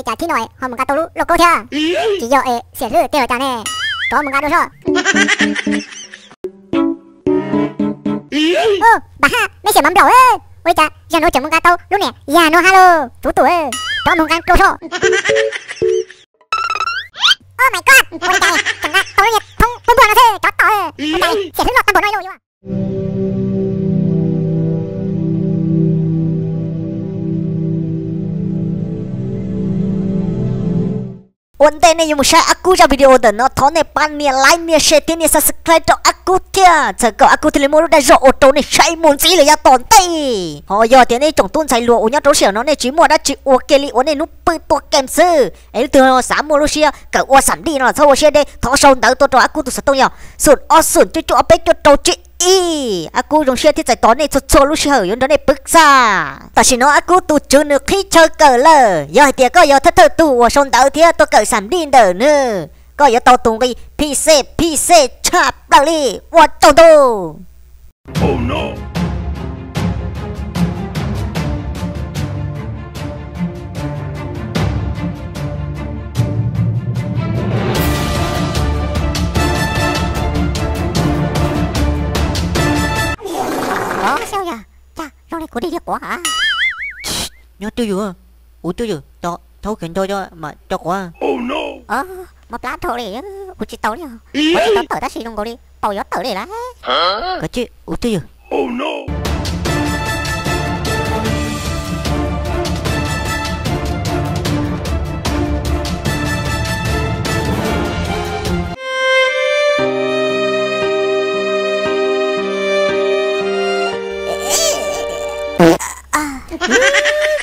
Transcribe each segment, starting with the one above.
Cas thib no ho mus nqa tau lub lauj kaub thiab? Tsis yog es xiam hlwb tej los cas ne? Rov mus nqa dua soj. Pam Haj, mej xiam mas nplaum, ua li cas zaum no tseem mus nqa tau lub niam yag no ha lauj, tsuv tus, rov mus nqa dua soj. Oh my god, ua li cas tseem nqa tau lub niag thoob npuag npuag no xwb, tsov tom, ua cas xiam hlwb loj tag npaum no lauj. Ua ntej nej yuav mus saib Ab Kub zaj video ntawm no thov nej pab nias like, nias share thiab nias subscribe rau Ab Kub thiab, txhawm kom Ab Kub thiaj li muaj lub dag zog ua rau nej saib mus ntxiv lawm yav tom ntej. Ho yog tias nej tsoom tub ntxhais hluas uas nyob rau lub sij hawm no nej tsis muaj dab tsi ua kiag li uas nej hnub pw tua game xwb, es leej twg xav muaj lub siab kawm ua xam dij no los txhob ua siab deb, thov sau ntawv tuaj rau Ab Kub tus xov tooj yog xoom ob xoom cuaj cuaj ob peb cuaj rau tsib ib. Ab Kub zoo siab thiab txais tos nej txhua txhua lub sij hawm yuav nrog nej pw txaj. Tam sim no Ab Kub tus tswv nws qhib chaw kawm lawm, yog hais tias koj yog thawj thawj tug uas sau ntawv thiab tuaj kawm xam dij ntawm nws, koj yuav tau tus nqi phij xej phij xej tshaj plaws li. Ua tsaug ntau. Xyov yog cas zoo li kuv dig dig quav. Nyob twj ywm, ua twj ywm, thaub khiav nto mas tso quav. Mob plab dhau li, ua tsis tau li, ua tsis tau tawm tab sis zoo nkaus li paus yuav tawm li lawm. Kav tsij ua twj ywm.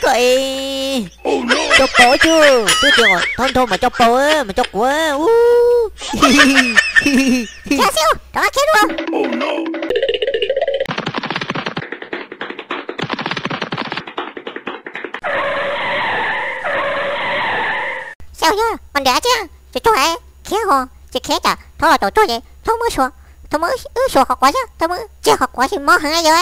Koj es, cov paus, twb tias kom thaub nrho mas cov paus, mas cov quav. Xyov yog mas ntiav tsi, tsis tsuag khiav ho, tsis khiav cas thaub los caum tsuag ces thaub muab xyuas, thaub muab wb xyuas qhov quav xwb, thaub muab tsiag qhov quav tsis mob heev yog.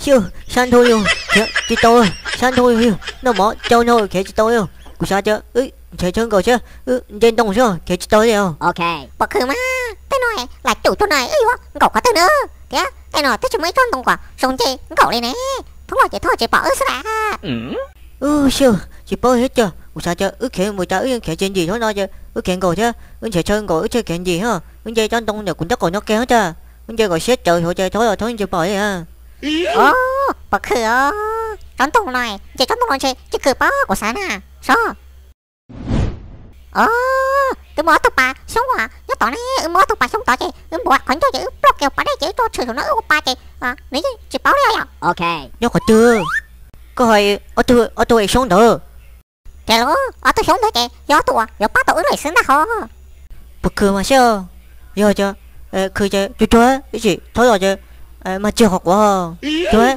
Xyov, sab nraud yog khiav tsis tau, sab nraud yog noj mov cau nraud khiav tsis tau li. Kuv xav tias wb nrhiav chaw nkaum thiab wb nce ntoo xwb khiav tsis tau li os. Pom khw mas tej no lam cum tuag no wb yuav nkaum qhov twg na, thiab tej no twb tsis muaj ib tsob ntoo kom zoo nce nkaum li ne, thaub los ces thaub tsis pom wb xwb las. Xyov, tsis paub thiab cas, kuv xav tias wb khiav mus cas wb yeej khiav tsis ncim thaub no ces wb khiav nkaum thiab wb nrhiav chaw nkaum wb thiaj khiav ncim, wb nce tsob ntoo ntawm kuv nraub qaum no kiag thiab cas, wb nce kom siab tsawv xyov ces thaub los thaub yeej tsis pom li. Pom khw os, tsob ntoo no, nce tsob ntoo no ntshe tsis khw pab kuv xav na, sob. Twb muaj ob tug pas xyoob uas nyob tod ne, wb muab ob tug pas xyoob tod ces wb npuav qhov ncauj ces wb ploj kiag pas dej ces wb tuaj tshwm saum no wb ua pa ces nws yeej tsis paub li yom. Nyob qhov twg? Koj hais ob tug, ob tug xyoob ntawd. Ces los ob tug xyoob ntawd ces yog ob tug uas yuav pab tau wb lawm xwb ntag ho. Puas khw mas seb, yog tias khw ces tsuag tsuag ib sim thaub los ces mas tsiag qhov quav. Tsuag.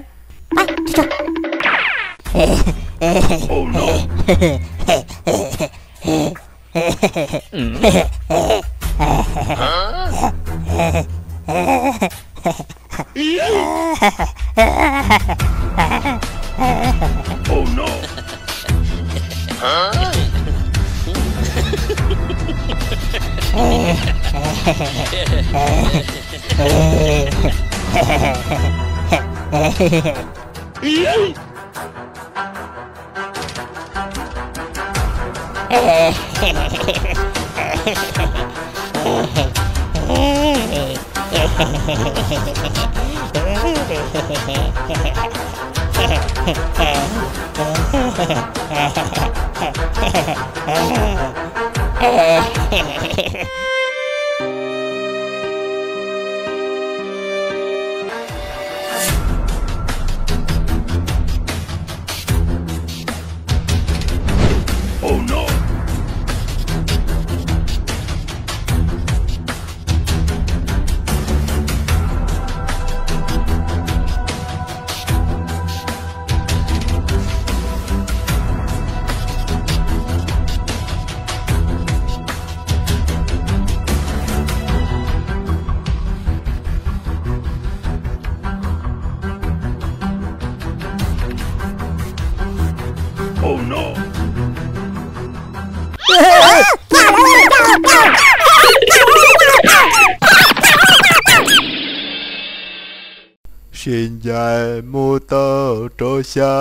Tsis ncaim mus tau rau xya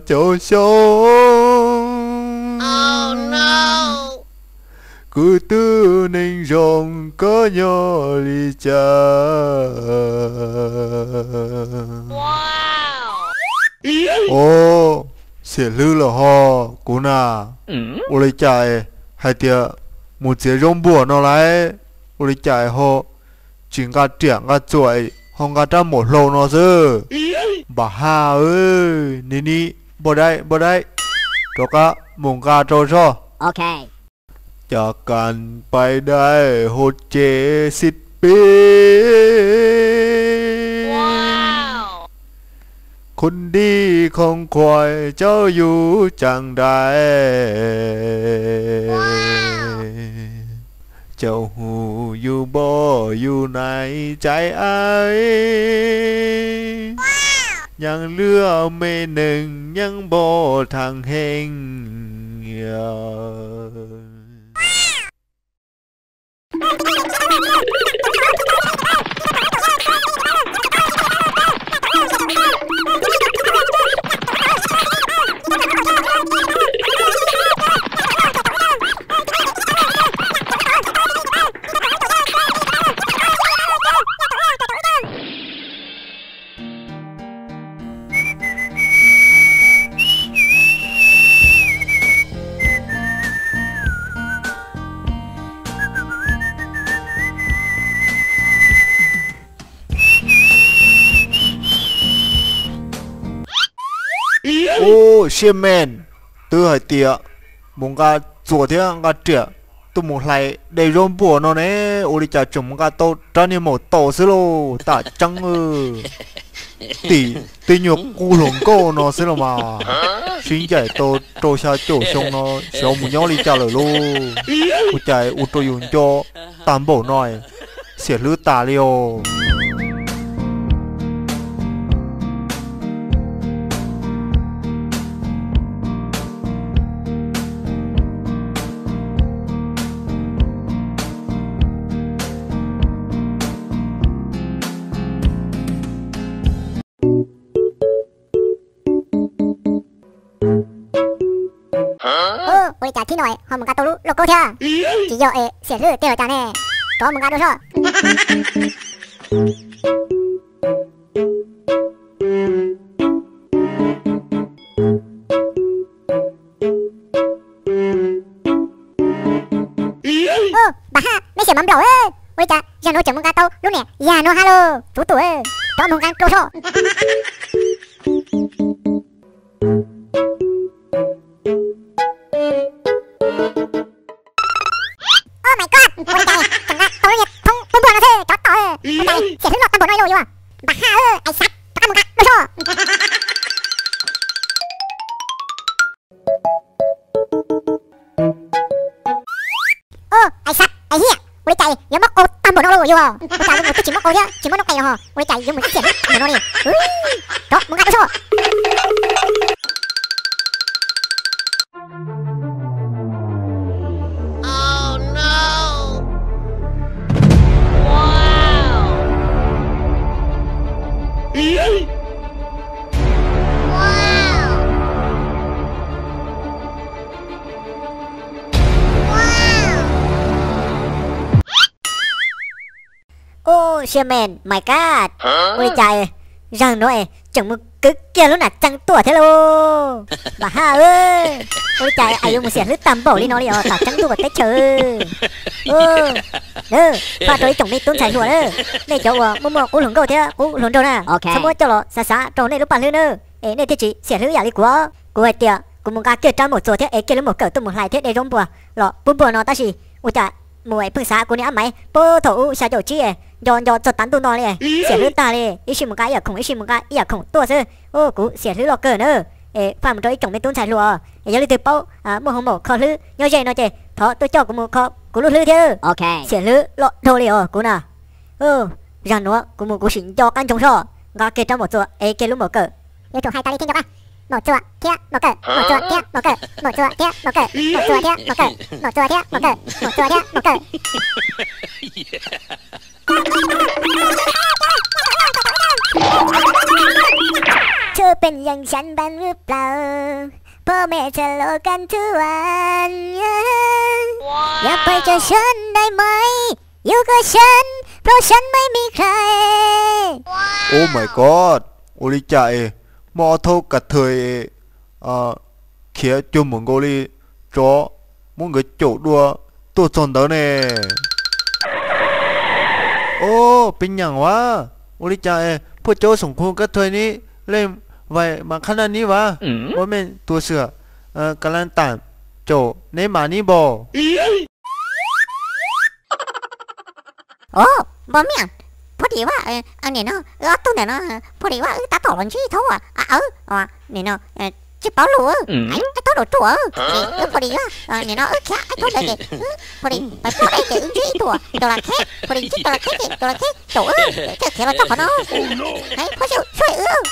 caum xyoo, kwv tij neej zoo koj nyob li cas? Ov, xiam hlwb los ho kuv na. Ua li cas hais tias mus txiav zaub npuas no lawm, ua li cas ho tsis nqa riam nqa txuas ho nqa rab muam hlau no xwb? Npam Haj, nim nim npau daib npau daib, rov qab mus nqa rau zog. Cas kas pais daim hauv tsev xib pib, khub dib khoo khuais cawb yus caag nraim, caum hu yus npog yus naiv caiv aib, nyaam luag me neeg nyaab npog thaam heev. Ub, siab me, twb hais tias mus nqa txuas thiab nqa riam tuaj mus hlais de zaub npuas no ne, ua li cas tseem mus nqa tau rab niag maum taus xwb lauj, tam tseeb. Tim tej nyuag qub hluas nkauj no xwb los mas, sib ncaim tau rau xya caum xyoo no xyov mus nyob li cas lawm lauj. Ua cas ua rau yus nco tag npaum no, xiam hlwb tas li os. Ua li cas thib no ho mus nqa tau lub lauj kaub thiab? Tsis yog es xiam hlwb tiag los cas ne? Rov mus nqa dua soj. Npam Haj, mej xiam mas nplaum, ua li cas zaum no tseem mus nqa tau lub niam yag no hab lauj, tsuv tus, rov mus nqa rau soj. Oh my god, ua li cas tseem nqa tau lub niag thoob pub npuag no xwb, tsov tom, ua cas xiam hlwb loj tag npaum no li lauj yus. Npam Haj, ais xav, rov qab mus nqa dua soj. Ais xav, ais hiaj, ua li cas yuav mob qau tag npaum no lauj yus, ua cas yuav mus twb tsis mob qau thiab tsis mob noob qes los ho, ua li cas yuav mus ib xiam hlwb tag npaum no li. Rov mus nqa dua soj. Ub, siab me, my god, ua li cas zaum no es tseem mus kwv kiag lub nam txee tuaj thiab lauj. Npam Haj, ua li cas es yuav mus xiam hlwb tag npaum li no li os, tam tseeb ntuj ua teb chaws. Faj rau ib tsoom me tub ntxhais hluas na, nej cov uas muaj muaj qub hluas nkauj thiab qub hluas nraug na, txhob muab coj los xav xav rau nej lub paj hlwb na, es nej thiaj tsis xiam hlwb yam li kuv. Kuv hais tias kuv mus nqa kiag rab maum txuas thiab ev kiag lub maum kawm tuaj mus hlais thiab de zaub npuas los pub npuag no tab sis ua cas mus es pheej xav kuv niag ab maiv puag thaum ub xya caum tsib, nco nco txog tav ntuj no li, xiam hlwb tag li, ib sij mus nqa ib yam khoom ib sij mus nqa ib yam khoom tuaj xwb. Ub, kuv xiam hlwb loj kawg na. Es faj mus rau ib tsoom me tub ntxhais hluas, es yog leej twg paub muaj hoo maum kho hlwb nyob ze no ces thov tuaj coj kuv mus kho kuv lub hlwb thiab. Xiam hlwb loj dhau li os kuv na. Zag nuav kuv mus kuv sim nco qab ntsoog soj, nqa kiag rab maum txuas ev kiag lub maum kawm. Yuav tsum hais tas li thiaj nco qab. Maum txuas thiab maum kawm, maum txuas thiab maum kawm, maum txuas thiab maum kawm, maum txuas thiab maum kawm, maum txuas thiab maum kawm, maum txuas thiab maum kawm. ยังฉันบ้านหรือเปล่า พ่อแม่จะรอกันทุกวัน อยากไปเจอฉันได้ไหม อยู่กับฉัน เพราะฉันไม่มีใคร Oh my god, ua li cas es muaj ob thaub ka thawj khiav cuag mus nkaus li tsov muab nkawd caum dua tuaj txog ntawd ne? Ob peb nyaam as, ua li cas es phoj caub Xoom Khu ka thawj nib leej vais mas qhab naj nib vas, ua meej tua xwm ka la tam caum neb mas nib npaum. Os, npog miam, pho dim vaj, nim no wb ob tug ntawm no pho dim vaj wb tab tom los ntsib thaub a, nim no tsis paub lus, tab tom los ruam, wb pho dim vaj nim no wb khiav ib thaub ntawd ces wb pho dim pais plob dej ces wb ntsib ib tug Tau Las Kheb, pho dim ntsib Tau Las Kheb ces Tau Las Kheb caum wb, txawm khiav los txog qhov no, phoj caub xyuaj wb.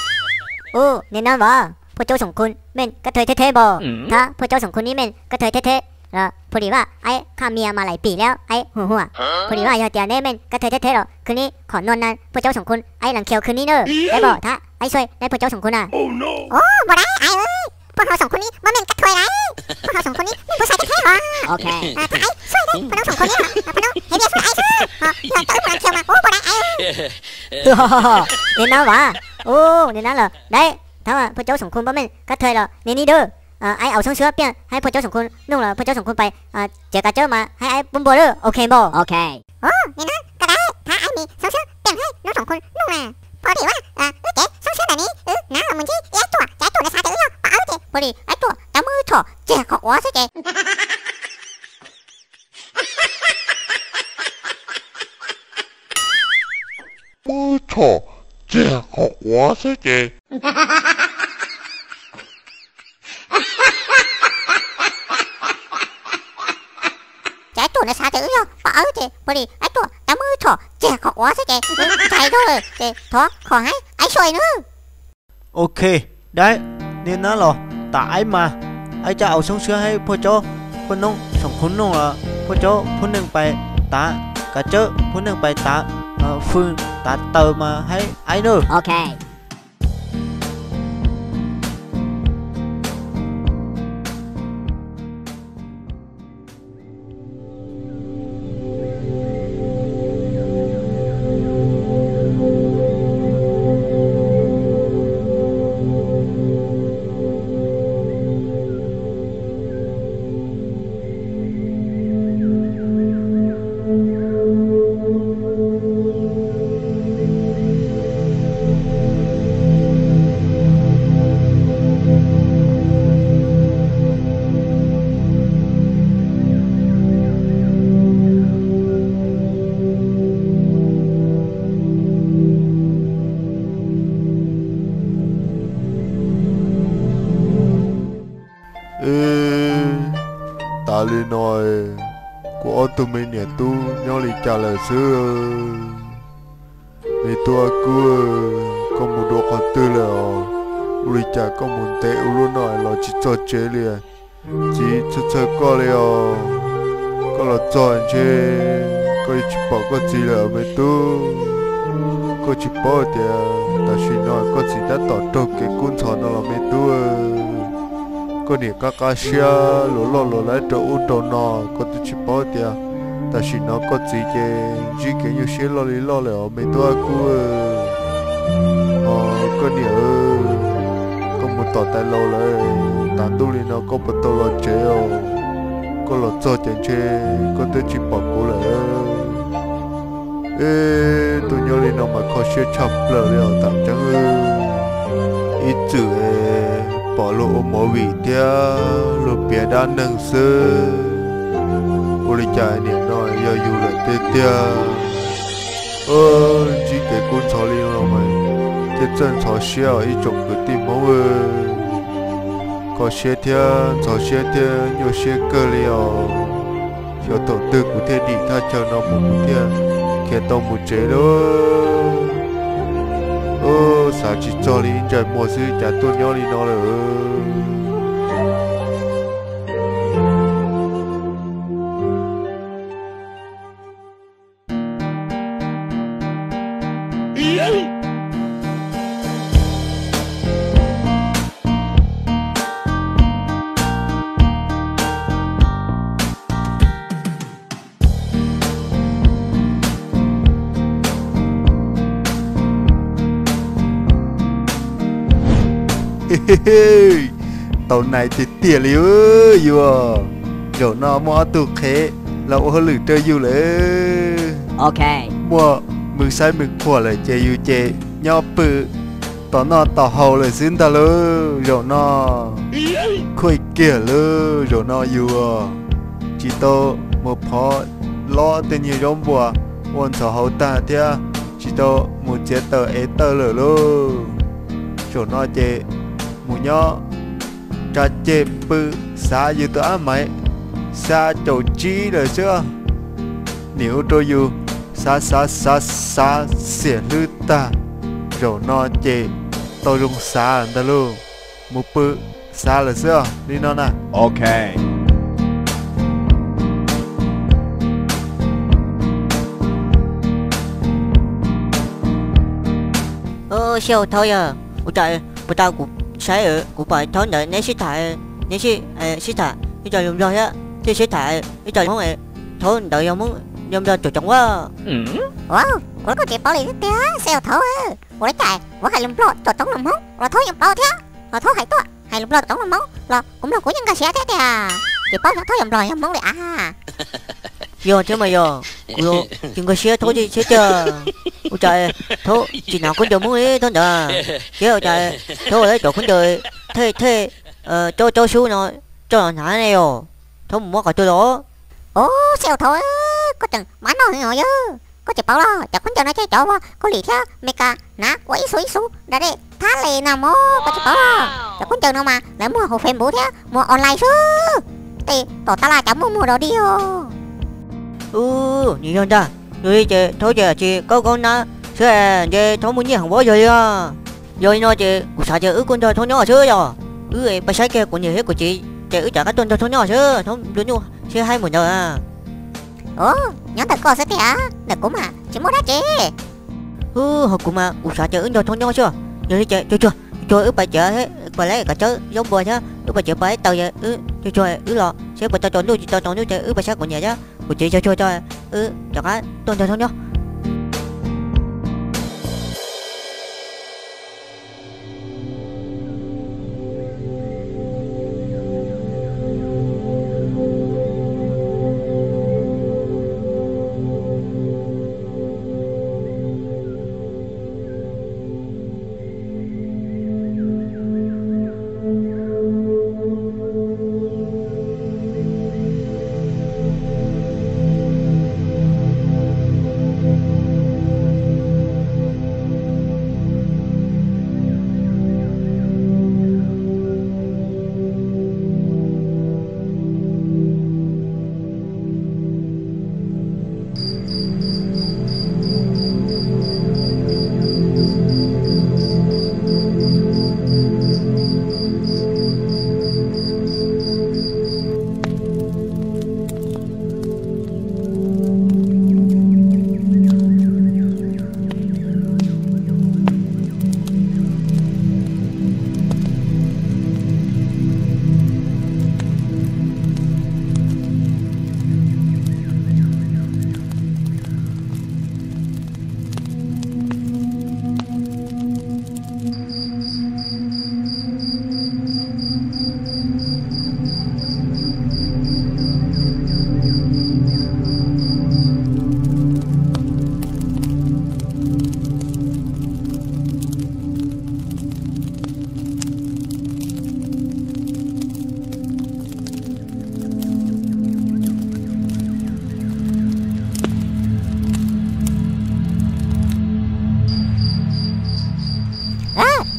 Nim no vas, phoj caub Xoom Khu meej kab thawj theb theb npaum, thab phoj caub Xoom Khu nib meej kab thawj theb theb los pho dim vaj aib qhaj mia mas laim pim liab aib huam huam, pho dim vaj yog tias neb meej kab thawj theb theb los khwv nib khom nua na phoj caub Xoom Khu aib lees khiaus khwv nib na, dab npaum thab aib xuaj dab phoj caub Xoom Khu na. Os, npaum dab aib, phoj hauv Xoom Khu nib muaj meej kab thawj lawm, phoj hauv Xoom Khu nib meej puas sai theb theb os. Thab aib xuaj dab phoj noob Xoom Khu nib, phoj noob hev dias xuaj aib xwb, yog tau wb mus lees khiaus mas ua npaum dab aib. Nim no vas, nim no los dab, thab phoj caub Xoom Khu muaj meej kab thawj los nim nib dab, aib aus xoob xwab piaj haib phoj caub Xoom Khu nooj los phoj caub Xoom Khu pais txiav kav tsawb mas haib aib pub npua lawm, ok npaum. Os, nim no koj dab, thab aib nim xoob xwab piaj haib noob Xoom Khu nooj na, pho dim vaj wb kev xoob xwab ntawm nib wb nav los mus ntsib ib aib tuam, ces aib tuam ntawd xav tias wb yog pom wb ces pho dim aib tuam tau muab wb txhom tseg qhov quav xwb ces muab wb txhom tseg qhov quav xwb ces ces aib tuam ntawd xav tias wb yog pom wb ces pho dim aib tuam tau muab wb txhom tseg qhov quav xwb ces wb txhais zog lawm ces thov khom haib aib xuaj nab. Ok, dab, nim no los tam aib mas, aib coj aus xoob xwab haib phoj caub, phoj noob Xoom Khu nooj los phoj caub phub neej pais tav kav tsawb, phub neej pais tav fwj tav taws mas haib aib nab. Ib, tas li no, kuv ob tug me niam tub nyob li cas lawm xwb? Me tub Kub, koj mus dua qhov twg lawm os? Ua li cas koj mus ntev ua luaj no los tsis txog tsev li? Txiv txhawj txhawj koj li os. Koj los txog ntshe koj yuav tsis pom koj txiv lawm me tub. Koj tsis paub tias tam sim no koj txiv tab tom raug kev kub ntxhov no los me tub. Koj niam qab qab siab luag loj luag lab rau ub rau no, koj twb tsis paub tias tam sim no koj txiv ces ntsib kev nyuaj siab loj li loj lawm os me tub Kub. Os koj niam, koj mus tom tais laus lawm, tas ntuj li no koj puas tau los tsev os? Koj los txog ces ntshe koj twb tsis pom kuv lawm. Ib tug nyob li no mas kho siab tshaj plaws li os tam tseeb. Ib txwm pom luag ua movie thiab luag piav dab neeg xwb. Ua li cas nim no yog yus lawm tiag tiag. Ntsib kev kub ntxhov li no mas thiaj txawj ntxhov siab os ib tsoom kwv tij Hmoob. Kho siab thiab ntxhov siab thiab nyuaj siab kawg li os. Xyov thaum twg kuv thiaj dim thaj chaw no mus kuv thiaj khiav tau mus tsev lauj. Xav tsis txog li, ib ntsais muag xwb cas tuaj nyob li no lawm. Tau nais tiag tiag li yus. Zaum no muaj ob tug qhev los ua hauj lwm rau yus lawm. Muaj mws saib mws qhuas lawm ces yus ces nyob pw tos noj tos haus lawm xwb ntag lauj. Zaum no khuj kiag lawm, zaum no yus tsis tau mus phov lob tej niag zaub npua ua ntxhov hauv tag thiab tsis tau mus txiav taws ev tawj lawm lauj. Zaum no ces mus nyob tsa ceg pw xav yus tus ab maiv, xav caum tsib lawm xwb. Nim ua rau yus xav xav xav xav xiam hlwb tag, zaum no ces tau zoo xav ntag lauj. Mus pw xav lawm xwb os, li no na. Sib haum thaub yog ua cas puas tau kuv saib kuv pom thaub ntawd neb sib tham, neb sib tham ib co yog nplog thiab thiaj sib tham ib co hmoob, thaub ntawd yog hmoob yog nplog tsoom tsoom ua. Ua, kuv los kuj tsis paub li thiab tiag sib haum thaub. Ua li cas kuv hais lus nplog tsoom tsoom los hmoob los thaub yeej paub thiab, los thaub hais tuaj hais lus nplog tsoom tsoom los hmoob los kuv mloog kuv yeej nkag siab thiab tiag. Tsis paub yog thaub yog nplog yog hmoob li a. Yog thiab mas yog, kuv tsis nkag siab thaub thiab tiag. Ua cas thaub tsis hnav khaub ncaws hmoob li thaub ntawd thiab ua cas thaub ua cov khaub ncaws thej thej, cob cob sub no coj los hnav ne yom. Thaub mus muab qhov twg los? Ub, sib haum thaub, koj tseem mab noj heev os yawg. Koj tsis paub los cov khaub ncaws no ces cov uas Kaus Lim thiab Amelikas hnav ua ib xu ib xu da dej thab les no mog, koj tsis paub los? Cov khaub ncaws no mas lawv muag hauv Facebook thiab muag online xwb, tej tom tas las cov muaj muag dog dig os. Ub, nws yog ntag. Yog li ces thaub ces tsis kaub kaub nab xwb, ntshe thaub muaj nyiaj heev ua yog li os. Yog li no ces kuv xav tias wb kuj nrog thaub nyob xwb yog. Wb pab saib kiag kuv niam thiab kuv txiv ces wb rov qab tuaj nrog thaub nyob xwb, thaub nplua nuj sib haib mus ntawd. Ub, nyob ntawm koj xwb tiag, ntawm kuv mas tsis muaj dab tsi. Ub, ho kuv mas kuv xav tias wb nrog thaub nyob xwb. Yog li ces cuag cuag, cuag wb pais tsev, pais lawv kav tsawb zaub npua thiab wb pais tsev pais taws, wb cuag cuag wb los seb puas tau tsaus ntuj, tsis tau tsaus ntuj ces wb pais saib kuv niam thiab kuv txiv cuag cuag tso, wb rov qab tuaj nrog thaub nyob.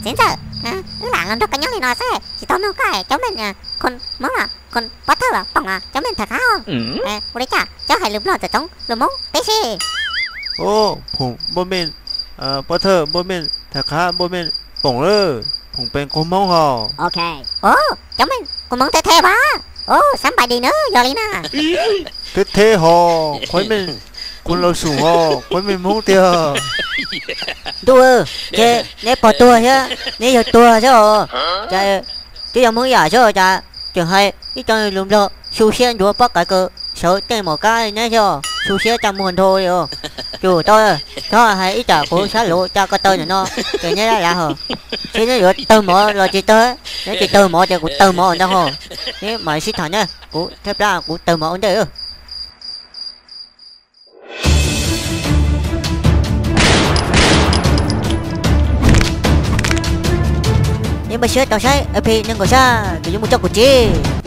Txiv ntxawm, wb lam los nrog koj nyob li no xwb, tsis tau nug koj cov me, kho Hmoob los kho pob thawj los poom los cov me tham qhab os. Ua li cas cov hais lus Nplog txawm tsoov lus Hmoob tib si? Ub, phoom npua me, pob thawj npua me, tham qhab npua me, poom lawm, phoom pees qhov Hmoob hos. Ub, cov me qhov Hmoob theb theb mas. Ub, xab npais dis na, yog li na. Theb theb hos, qhov me qhov laus sum hos, qhov me Hmoob tiag. Ntuj, ntshe neb pog tuag thiab neb yawg tuag xwb os. Cas twb yog Hmoob yam xwb cas tseem hais ib co lus Nplog xyu siab ntsuav pob qa kaws Thaum tej mom kab neb yog xu siab coj muag nrho li os. Tsum tau, txhob hais ib tsam kuv sab luv coj koj tawg ntawm no, ces neb lab lav hos. Seb neb yuav tawg mov los tsis tawg, neb tsis tawg mov ces kuv tawg mov ntag hos. Neb mam sib tham na, kuv thiab plab kuv tawg mov ua ntej. Neb npaj siab tau saib ep nees nkaum sab kuv yuav mus coj kuv tsev.